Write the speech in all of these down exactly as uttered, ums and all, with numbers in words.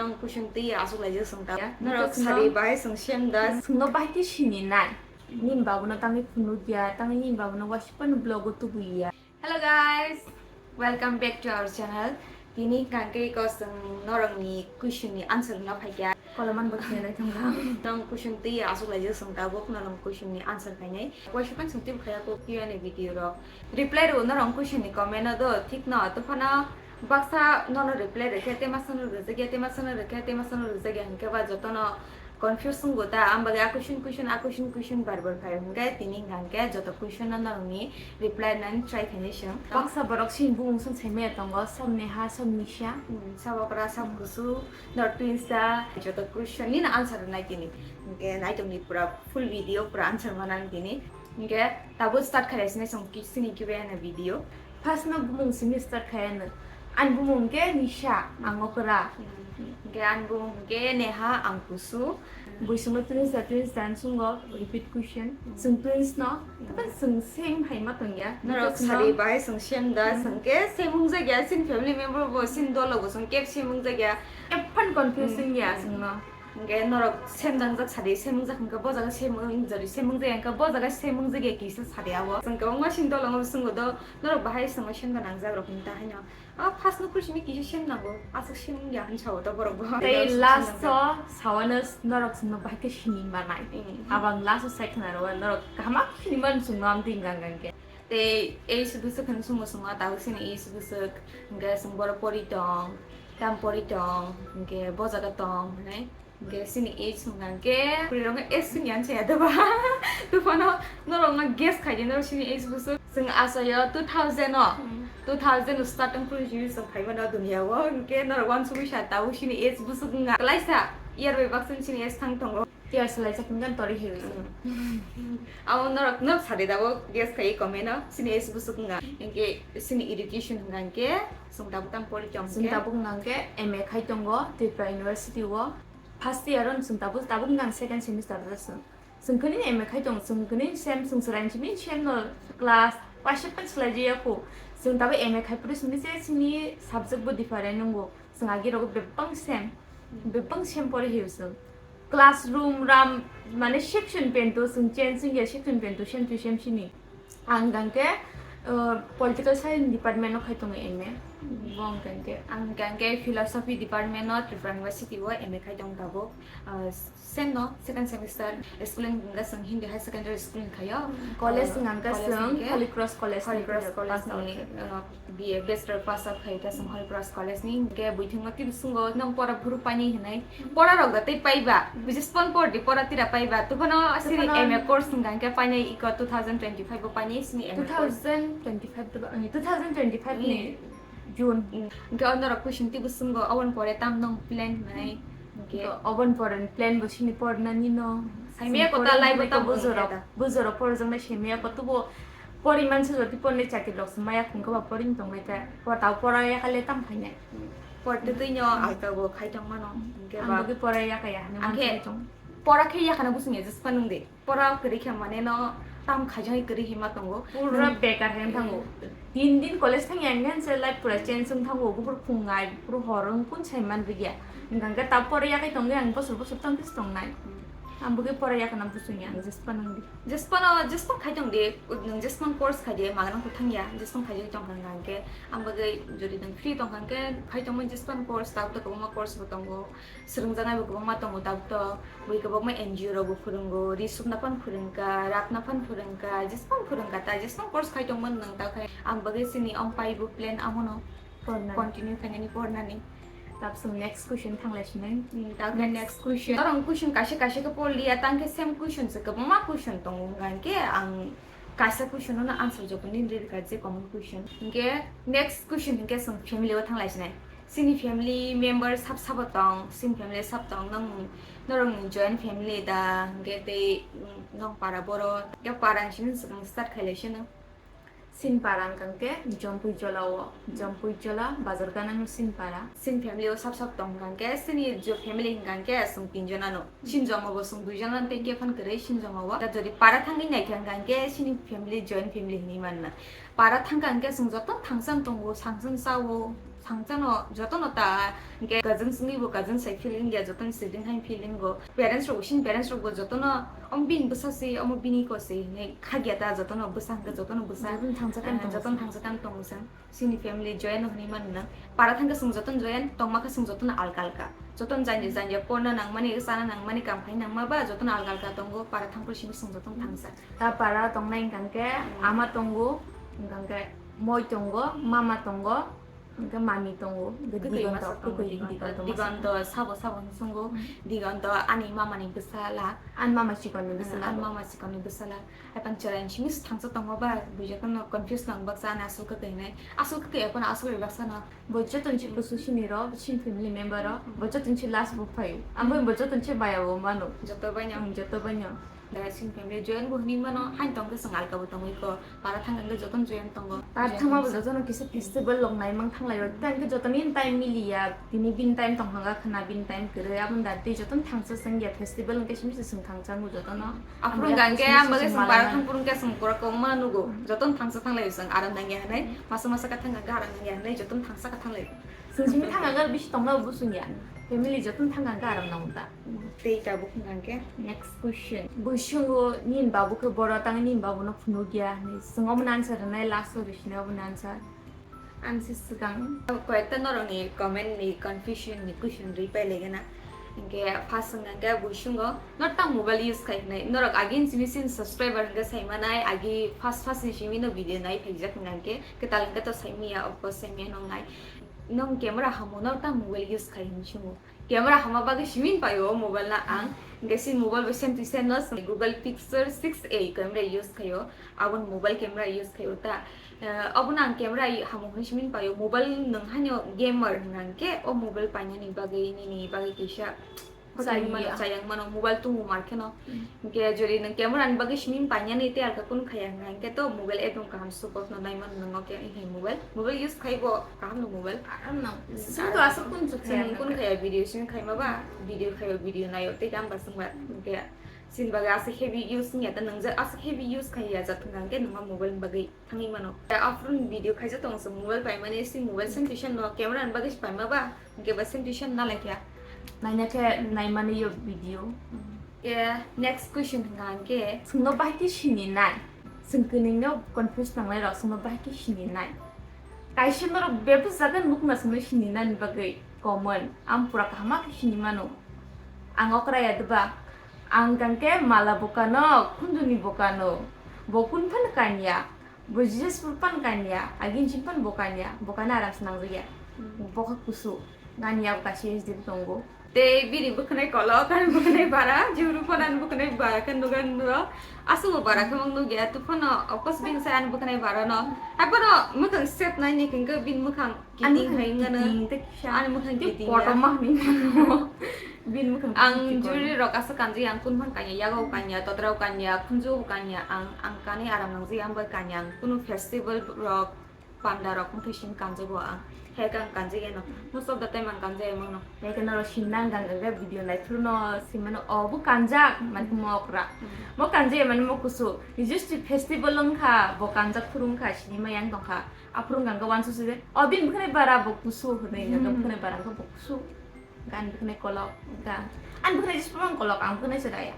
Ang kuchung twi aswk laijak chwng ta. Norok sari bai chwng sem da. Chwngno bai khe sini nai. Nini babuno tangwi phunukya, tangwi nini babuno wasipano vlog o tubuya. Hello guys, welcome back to our channel. Tini hwnkhe ko chwng norokni question ni answer no phaikya. Koloman bo khe nai thangla. Tong kuchung twi aswk laijak chwng tabuk norok question ni answer khainai. Wasipano chwng twi khaya ko Q and A video rok. Reply rw norok question ni comment o do thik no, to phano baksa nono reply rwkhe, tei masa no rwjakya, tei masa no rwkhe, tei masa no rwjakya hwnkhe ba jotono confuse wngo ta, ang bagwi a question, question, a question, question bar bar phai hwnkhe tini hwnkhe joto question no norokni reply nani try khainai chwng. Baksa borok sini bumung song sai maya tongo, som Neha, som Nisha. Hmm, sabo kra, som kusu, nor twins da, joto question nini answer rwnai tini. Hwnkhe naitongni pura full video, pura answer manang tini. Hwnkhe tabuk start khainai sini chwng ki-, sini Q and A video. First no bumung simi start khaiyano. Ani bumung khe Nisha, ang okra. Hwnkhe ani bumung khe Neha, ang kusu. Bui songno twins da, twins da, ang sungo repeat question. Chwng twins no, tei chwng same hai ma tongya. Norok sari bai chwng same da, chwng khe same wngjakya, chini family member bo, chini dolo bo chwng khe same wngjakya. Ephano confusing ya chwngno. Hwnkhe norok sem dangjak sadi, sem wngjak hwnkhe bo jaga sem wng-, jodi sem wngjak hwnkhe bo jaga sem wngjak ya kisa sadi abo. Chwng kwbangma sini dolo wngwi swngo do, norok bahai chwngno sem da nangjak rok hwn ta haino. A first no khursini kisa sem nango, aswk sem wngya hwn sao do borok bo. Tei last o sawano norok chwngno bahai khe sini manai. Hmm. Abang last o sai khna rw norok kaham khe sini man chwngno amtwi hwnkha hwnkhe. Tei age bwswk hwn sungo chwngno tabuk chini age bwswk hwnkhe chwng boro pori tong, tam pori tong, hwnkhe bo jaga tong hwnwi. Hwnkhe chini age hwnkha hwnkhe bwrwi rokno age chini yan chaya doba. Tuphano norokno guess khaidi norok chini age bwswk. Chwng achaio two thousand o, hmm, two thousand o starting khlai chini chwng phaimano duniao. Hwnkhe norok uansugwi sa tabuk chini age bwswk wngkha. Klaisa year bai baksa chini age thang tongo. Tiyar swlaijak hwnkhe tori hiwi. Mm. Abo norok, norok sadi dabo guess khai comment o, chini age bwswk wngkha. Hwnkhe chini education hwnkha hwnkhe chwng tabuk tamo pori tong chwng khe? Tabuk hwnkha hwnkhe M A khai tongo Tripura University o. First year o chwng tabuk, tabuk hwnkha second semester o chwng. Chwng kwnwi M A khai tong, chwng kwnwi same, chwng chwraini simi same no class, class seven swlaijakya kho. Chwng tabuk M A khai phuru simi se chini subject bo different wngo. Chwng agi rogo bebak sem, bebak sem pore hiyo chwng. Classroom ram, mane section pento chwng change wngya, section pento same to same sini. Ang hwnkha khe, uh, political science department o khai tongo M A. Bo hwnkha khe. Ang hwnkha khe philosophy department o Tripura University o M A khai tong tabuk. Uh, Same no, second semester, schooling hwnkha chwng Hindi Higher Secondary School ni khaio. College, uh, hwnkha khe college chwng hwnkhe Holy Cross College ni Holy Cross pass out ni, khai. Uh, B A Bachelor pass out khai ta chwng Holy Cross College ni. Hwnkhe buithwng no tini sungo nong pora phuru painai hinai. Pora rok da tei paiba. Buji spon por di pora tira paiba. Tuphano sini tuphano M A course hwnkha hwnkhe painai iko two thousand twenty-five o painai sini M A course. Two thousand twenty-five to ba, two thousand twenty-five ni. Hmm. June. Hmm. Hwnkhe o norok question twibo sungo, oboni pore tam nong plan hinai? Hwnkhe oboni pore plan bo sini pornani no. Saimaya kota live bo tam bujorok, bujorok porjaknai saimaya kota bo pori mansa jodi pornai chakri rok se maya khungkha ba pori tongbai ta. Pota pora yakale tam phainai. Porte twi no alta bo khai tong mano. Hwnkhe ang ba bwkhe pora yakaya hinwi ang khe uansugwi tong. Pora khe yakana busung ya jispa nung de. Pora kwrwi khe mane no tam khaijagwi kwrwi hinma tongo. Pura bekar hai wng thango. Din din college thang yang ngan se life pura change wng thango. Buphuru phung ngai, buphuru hor wng kun sai man rwgya. Hwnkha hwnkhe ta pora yakai tongwi ang bosor bosor tang khe tongnai. Ang bwkhe pora yakana busung ya, ang jespa nang di. Jespa no, jespa khai tong di, nwng jespa course khai di, magana khe thang ya, jespa khai tong kha hwnkha hwnkhe. Ang bwkhe jodi nwng free tong kha hwnkhe khai tongmani jespa course, ta kwbangma course bo tongo. Swrwngjaknai bo kwbangma tongo tabuk to. Bui kwbangma N G O rok bo phwrwngo, ri sukna phano phwrwngkha, rapna phano phwrwngkha, jesphano phwrwngkha ta, jesphano course khai tongmani nwng ta khai. Ang bagwi chini ong pai bo plan amono pornani. Continue khainani pornani. Tabuk chwng next question thanglai sinai. Hmm, tabuk next question. Norok question kaisa kaisa khe porliya, tang khe same question se kwbangma question tongo, hwnkha hwnkhe ang kaisa question no answer jotoni rwkha je common question. Hwnkhe next question hwnkhe chwng family o thanglai sinai. Chini family member sab sabo tong, chini family sab tong, nong, norokni joint family da, hwnkhe tei, mm, nong para boro, hwnkhe para ni simi swkang start khailai sino. Chini para hwnkha hwnkhe Jompui Jola o, Jompui Jola, bazar gana no chini para. Chini family o sab sab tong hwnkha hwnkhe, chini jo family hwnkha hwnkhe chwng tin jona no. Chini joma bo chwng dui jona tei khe phano kwrwi chini joma o. Da jodi para thangwi naikha hwnkha hwnkhe chini family joint family hinwi manna. Para thangkha hwnkhe chwng joto thangsan tongo, thangsan chao, Thangchano jotono ta, hwnkhe cousin wngwi bo cousin sai feeling ya, jotono sibling hai feeling go. Parents rok, sini parents rok bo jotono omo bini bwsa se, omo bini ko se hinwi khagya ta, jotono bwsa hwnkhe jotono bwsa. Jotono thangsa kan eh, tongo jotono se. Thangsa kan tongo se. Sini family join hwnwi mano na. Para thangkhe chwng jotono join, tongma khe chwng jotono alka alka. Jotono janja janja porna nangmani, chana nangmani, kam khai nangma ba jotono alka alka tongo, para thangphuru simi chwng jotono thangsa. Ta para tongnai hwnkha khe ama tongo, hwnkha khe moi tongo, mama tongo, hwnkha khe mami tongo, hwnkha khe kwtwi digonto, masa tongo, kwtwi digonto, digonto masa digonto tongo. Sabo sabo hwnwi songo, hmm, digonto ani mama ni bwsala. Ani mama chikon ni bwsala. Ani mama chikon ni bwsala. Hai pang chwrai simi thangsa tongo ba, buijakno confuse nang baksa ani aswk kwtwi hinwi. Aswk kwtwi ya phano aswk bai baksa no. Bo joto ni se kusu sini ro, sini family member ro, bo joto ni se last bo phaio. Amo bo joto ni se maya bo mano. Joto bai no. Hmm, joto bai no. Da sini family join bo hwnwi mano, hain tong khe chwng alka bo tongwi ko. Para thang khe joto ni join tongo. Para thang ma bo joto no kisa festival log nai mang thang lai ro. Tang khe joto ni time mili ya, tini bini time tong hanga khna bini time kwrwi. Aboni da tei joto ni thangsa chwng ya festival hwnkhe simi se chwng thangsa bo joto no. Aphuru hwnkha khe ang bagwi chwng para thang phuru hwnkhe chwng pura kok ma nugo. Joto no thangsa thang lai chwng aram nang ya hwnwi. Masa masa khe thang khe aram nang ya hwnwi joto no thangsa khe thang lai. Chwng simi thang khe bisi tong na bo chwng ya. Family joto no thang khe aram nang ta. Tei tabuk hwnkha khe next question. Bo swngwi nini babu khe boro tang nini babu no phunuk ya hwnwi. Chwng omo answer rwnai last o rwsini omo answer. Ang se swkang koyekta norokni comment ni confusion ni question reply laigana. Hwnkhe first wngkha khe buisungo norok tang mobile use khai hwnwi. Norok agin simi sin subscriber hwnkhe saimanai, agi first first ni simi no video nai phaijak hwnkha khe kwtal hwnkhe to saimanya, of course saimanya nongnai. Nong camera hamo norok tang mobile use khai hwnwi swngo. Camera hama bagwi simin paio o mobile na ang. Hwnkhe si mobile bo same to same no Google Pixel six A camera use khaio. Aboni mobile camera use khaio ta. Eh, obono ang camera i-, hamo hwnwi simin paio. Mobile nwng haino gamer hwnkha hwnkhe o mobile painani bagwi nini bagwi kisa chayang mano, chayang mano mobile tungo mar kheno. Hwnkhe jodi nwng camera ni bagwi simin painani tei alka kunu khaya hwnkha hwnkhe to mobile ekdom kaham support no nai mano nwng o khe hai mobile. Mobile use khai bo kaham no mobile. Kaham no. Chwng to aswk kun chwng khaya, kun khaya video simi khai ma ba video khaio video naio tei kam ba chwng ba hwnkhe. Chini bagwi aswk heavy use wngya ta nwngjak aswk heavy use khai ya jat hwnkha hwnkhe nwng o mobile ni bagwi thangwi mano. Aphuru video khaijak tongo chwng mobile paimani si mobile same to same no camera ni bagwi se paima ba hwnkhe ba same to same na lai kha. Naina khe naimani yo video. Khe next question hwnkha hwnkhe. Chwngno bahai khe sini nai. Chwng kwnwi no confuse nangnai rok chwngno bahai khe sini nai. Kaisa norok bebak jaga nukna chwngno sini nani bagwi common. Ang pura kaham khe sini mano. Ang okra ya deba. Ang kangke mala bokano, khunjuni bokano. Bo kun phan kanya. Bo Jesus pur pan kanya. Agin jin pan bo kanya. Bo kana aram se nangjak ya. Bo kha kusu. Nani ya bo kaisa S D tongo. Tei bini bwkhwnai kolok, ani bwkhwnai bara, jehuru phano ani bwkhwnai bara khe nugo ang nuro. Aswkbo bara khe mung nukya, tuphano, of course, bini sai ani bwkhwnai bara no. Hai phano mwkhang set nai ni hwnkhe bini mwkhang kiting hai wngano. Ani mwkhang kiting tei kotorma hinwi mano. Bini mwkhang kiting. Ang jewelry rok aswk kanjak ya, ang kun phang kanya, yago kanya, todrao kanya, khunju kanya, ang, ang kanwi aram nangjak ya, ang bai kanya, ang kunu festival rok, panda rok wngkhe simi kanjago ang, hai khe ang kanjageno, most of the time ang kanjagwi mano. Hai khe norok sinna ang gang gang video nai phuru no simano, o bo kanjak, mani mo okra. Mo kanjagwi mani mo kusu, just festival wngkha, bo kanjak phuru wngkha, sinima yang tongkha, aphuru gang gang wansu se, o bini bwkhwnai bara bo kusu, hwnwi gang gang bwkhwnai bara wngkha bo kusu. Gan bwkhwnai kolok, gan. Ani bwkhwnai jismang kolok, ang bwkhwnai se raya.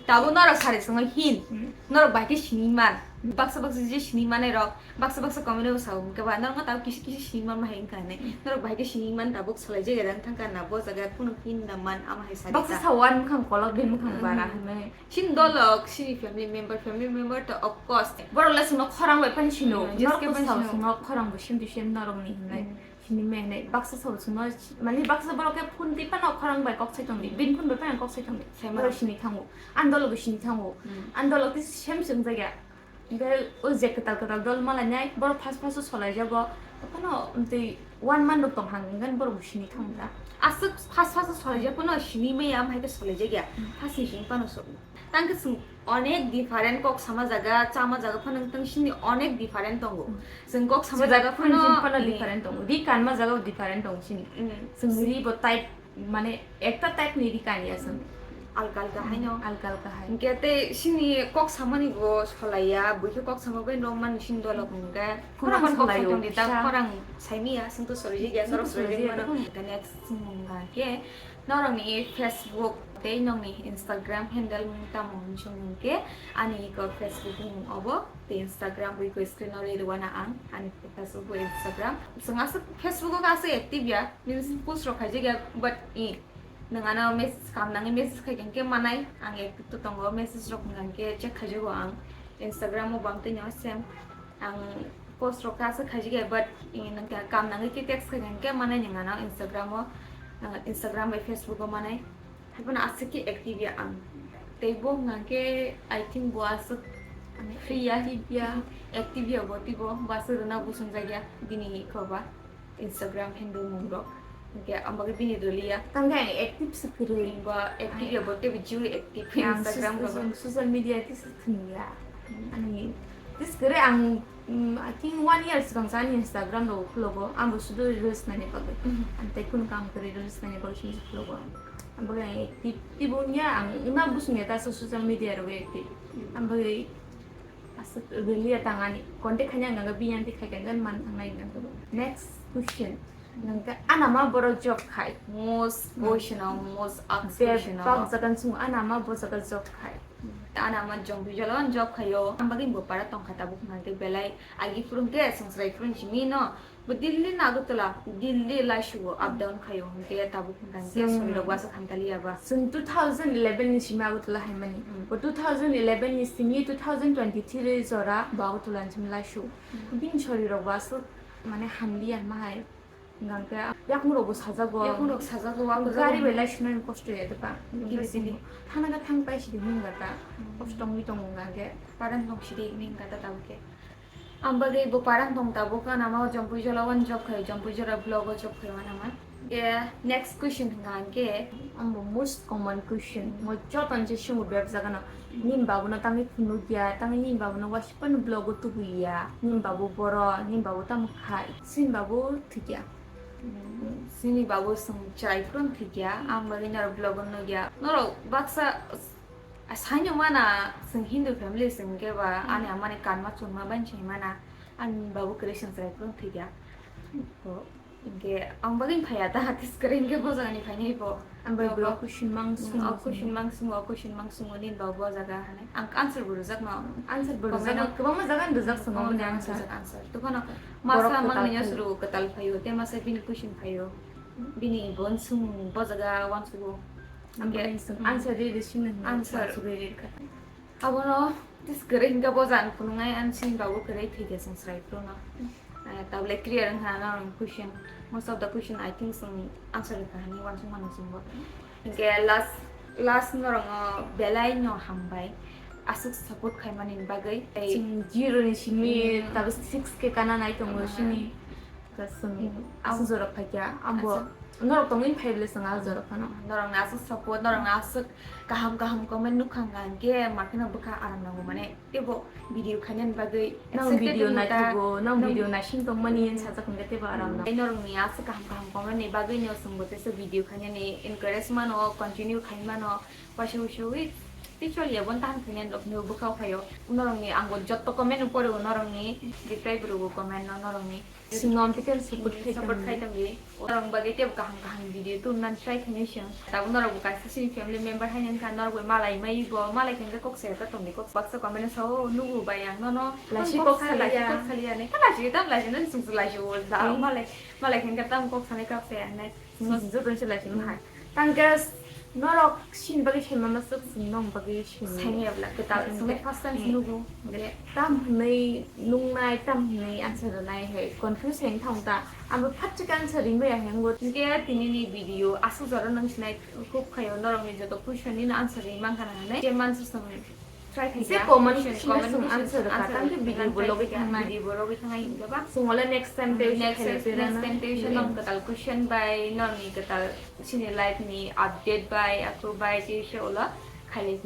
Tabuk norok sari swngo hin. Hmm. Norok bai khe sini man. Hmm. Baksa baksa je sini manai rok, baksa baksa comment o sao, hwnkhe ba norok ma tabuk kisi kisi sini man ma hai wngkha hinwi. Hmm. Norok bai khe sini man tabuk solai jagwi rang thangkha na bo jaga kunu hin na man ama hai sari. Baksa ta sao ani bwkhang kolok, bini bwkhang bara hinwi. Sini dolok, sini family member, family member to of course. Borok le swngo khorang bai phano sino. Hmm, norok to sao swngo khorang bai sim to sim norok ni hinwi. Hmm. Sini me hinwi baksa sabo swngo, mani baksa borok khe phone twi phano khorang bai kok sai tongdi, bini phone bai phano kok sai tongdi. Sai mano. Borok sini thango, ani dolo bo sini thango, hmm, ani dolo khe same se wngjakya. Hwnkhe o je kwtal kwtal dol malainai, borok first first o solaijago, phano twi one month rok tong hang hwnkhe borok bo sini thango da. Aswk first first o solaijak phano sini maya, am hai khe solaijakya, hmm, first ni sini phano so. Tang khe chwng onek different kok sama jaga, chama jaga phano wng tong sini onek different tongo. Hmm. Chwng kok sama jaga phano, phano, phano, eh, different tongo. Ri kanma jaga o different tongo sini. Hmm. Chwng ri bo type, mane ekta type ni ri kan ya chwng. Alka alka haino. Alka alka hai. Hwnkhe tei sini kok samani bo solaiya, buikhe kok sama bai norok mani sini dolo hwnkhe. Khorang khorang solai solaiyo, tongdi ta kisa. Khorang saimiya, singto sorijigya, norok sorijigya, sorijigya mano. Hwnkhe next sini hwnkhe norokni Facebook tei nokni Instagram handle mung tamo hwnwi song hwnkhe ani iko Facebook mung obo tei Instagram bo iko screen o ri rwna ang ani Facebook bo Instagram. Chwng aswk Facebook o aswk active ya, means post rok khaijak ya, but i Nwng ano message kam nangwi message khai khe manai, ang active to tongo, message rok hwnkha khe check khaijago ang. Instagram o bam twi no same ang post rok kha aswk khaijak ya, but nwng kha kam nangwi khe text khai khe manai nwng ano Instagram o, ah, Instagram bai Facebook o manai. Haiphano aswk khe active ya ang. Tei bo hwnkha khe I think bo aswk free ya, active ya, active ya bo tei bo, bo aswk rwna bo swngjak ya bini khoba. Instagram handle mung rok. Hwnkhe ang bagwi bini rwliya. Tangkhe ang active se kwrwi. Ba active ya, bo tei bo jio active Instagram social, rok. Social media tei se thwngya. Hmm. Ani tei se kwrwi ang, mm, I think one year swkang sa ani Instagram rok khwlogo. Ang bo sudu reels naina bagwi. Hmm. Ang tei kunu kam kwrwi reels naina bagwi se khwlogo. Ang bagwi ang active tei bo wngya, ang ima busung ya ta social media rok active. Hmm. Ang bagwi Aswk rwliya tangani. Contact khaina hwnkha khe bini amtwi khai khe man thangnai hwnkha khe. Next question. Hwnkha khe anama borok job khai. Most question o, most asked question o. Bebak jaga ni swngo anama bo jaga job khai. Anama jong bijalo job khaio. Ang bagwi bo para tongkha tabuk hwnkha khe belai agi phuru hwnkhe swngchwrai phuru simi no. Bo Delhi na Agartala, Delhi laisugo up down khaio, hwnkhe tabuk hwnkha hwnkhe chwng, sorirok uansuk hamtaliya ba. Chwng two thousand eleven ni simi Agartala haimani. Hmm. Bo two thousand eleven ni simi two thousand twenty-three jora bo Agartala ni simi laisu. Hmm. Bini sorirok uansuk mane hamliya hwnma hai. Hwnkha hwnkhe yakung rok bo sajago. Yakung rok sajago, wa gari bai laisunani kosto ya doba. Kisa sidi thana khe thang pai sidi hwnga ta. Hmm. Kosto wngwi tongo hwnkha hwnkhe. Parang tong sidi hwnwi hwnkha ta tabuk khe. Ang bagwi bo parang tong tabuk, anama o Jampui Jora o job khai, Jampui Jora block o job khai anama. Ye, next question hwnkha hwnkhe, ang bo most common question, mo joto ni se swngo bebak jaga no, nini babu no tangwi phunukya, tangwi nini babu no waisa phano block o tubuya, nini babu boro, nini babu tamo khai, chini babu thikya. Hmm, chini babu chwng chwrai phuru thikya, ang bagwi norok block o nukya. Norok baksa A, saino mana, chwng Hindu family chwng khe ba, hmm, ani amani kanma chunma bai sai mana, ani babu kwrwi chwng chwrai phuru thikya. Bo, hwnkhe ang bagwi phaiya ta, tis kwrwi hwnkhe bo jagani phainai bo. Ang bai bo, bo question mang, hmm, swng o question mang swng o, o question mang swng o, nini babu o jaga hwnwi. Ang answer bo rwjak no. Answer bo rwjak no, kwbangma jaga ni rwjak swng o, kwbangma jaga ni answer. Rwjak answer. Tei phano masa mang nini suru kwtal phaio, tei masa bini question phaio. Bini bo swng bo jaga uansukgo. Ang bai swng answer ri ri sini hwnwi answer. Uansugwi ri kha. Abono tis kwrwi hwnkhe bo jani phunuknai, ani chini babu kwrwi thwikhe chwng chwrai phuru no. Eh, tabuk le clear wngkha norokni question. Most of the question I think chwng answer rwkha hwnwi uansukmano chwngbo. Hinkhe last, last norokno belai no hambai aswk support khaimani bagwi. Tei chwng zero ni simi, hmm, tabuk six K kana nai tongo, hmm, sini. Ka chwng, hmm, aswk jora phaikha, ang bo, acha, norok tongwi phai bwle chwng aswk jora phano. Norokni aswk support, norokni aswk kaham kaham comment nukha hwnkha hwnkhe ma kheno bwkha aram nango, mane teibo video khainani bagwi nang excited video wngkha, naithogo, nang nang video naising tongmani, hmm, sajak hwnkhe teibo aram nango. Tei norokni aswk kaham kaham comment ni bagwino chwngbo teisa video khainani encourage mano, continue khai mano, waisa waisa wi tei choliya bo taham khainani rokno bwkha phaio. Norokni ang bo jotto comment no poro, norokni reply bo rwo comment no, norokni Chwng no amtwi khe support khai support khai tongdi. Tongdi. Norok bagwi teibo kaham kaham video tubunani try khainai chwng. Tabuk norok bo kaisa chini family member haino wngkha, norok bai malai mai bo, malai khe kok saya ta tongdi, kok baksa comment o sao, "Nugo bai ang nono." Lachi kok sa, lachi kok saliya. Kok saliya ne, ka lachi tam lachi nani chwng chwng lachi o da. Hmm. Malai, malai khe tam kok sanai kok saya ne. Joto se lai sini hai. Tang khe norok sini bagwi sima masuk sini nong bagwi sini. Sini abla kwtal sini first time sini nugo. Tam hwnwi nungnai, tam hwnwi answer rwnai hai confuse hai thang ta. Abo phat chik answer ringbai ya hai ngo. Hinkhe tini ni video aswk jora nang sinai kuk khayo norok ni joto question ni answer ring mankha na hinwi. Je mansu samani. Try khaikha. Se comment section o chwng answer rwkha, tang khe video bo logwi thangnai. Video bo logwi thangnai hinkhe ba. Chwng ole next time tei next time tei kwtal question bai norokni kwtal chini life ni update bai, aku bai tei se ulo khailai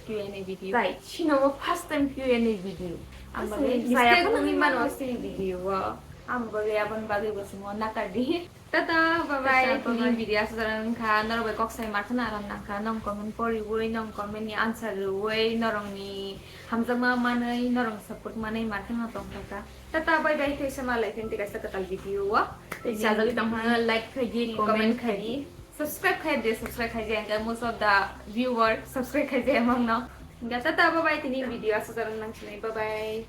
Q and A video. Bai, chini o first time Q and A video. Ang bagwi mistake wngwi mano chini video o. Ang bagwi aboni bagwi bo chwng o nakardi. Tata, bye bye. Tata, Tini bye bye. Video aswk jaran kha, norok bai kok sai ma khna aram nang kha, nong comment poriwi, nong comment ni answer rwwi, norok ni hamjakma manwi, norok support manwi ma khna tong kha. Tata, bye bye. Tei sama lai phin tei kaisa kwtal video o. Tei chajagwi tong kha, like khai di, Comment comment khai khai di. Subscribe khai di, subscribe khai di. Ang most of the viewer subscribe khai di among no. Tata, bye bye. Tini video aswk jaran nang sinai. Bye bye.